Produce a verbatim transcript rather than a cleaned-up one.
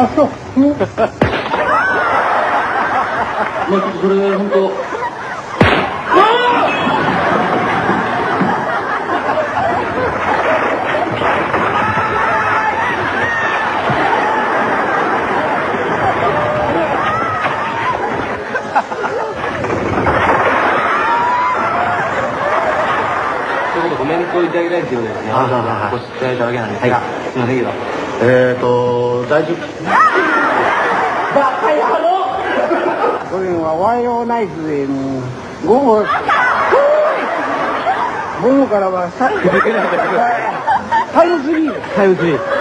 あ、そう。うん。もうちょっとそれ、本当。ちょっとコメントをいただきたいっていうことですね。あ、そうそうそう。ご出演したわけなんですが、はい。すいませんけど。えーと、大丈夫。バカ野郎！午前はおはようナイスで、もう、午後、午後からはさ、タイムスリー。タイムスリー。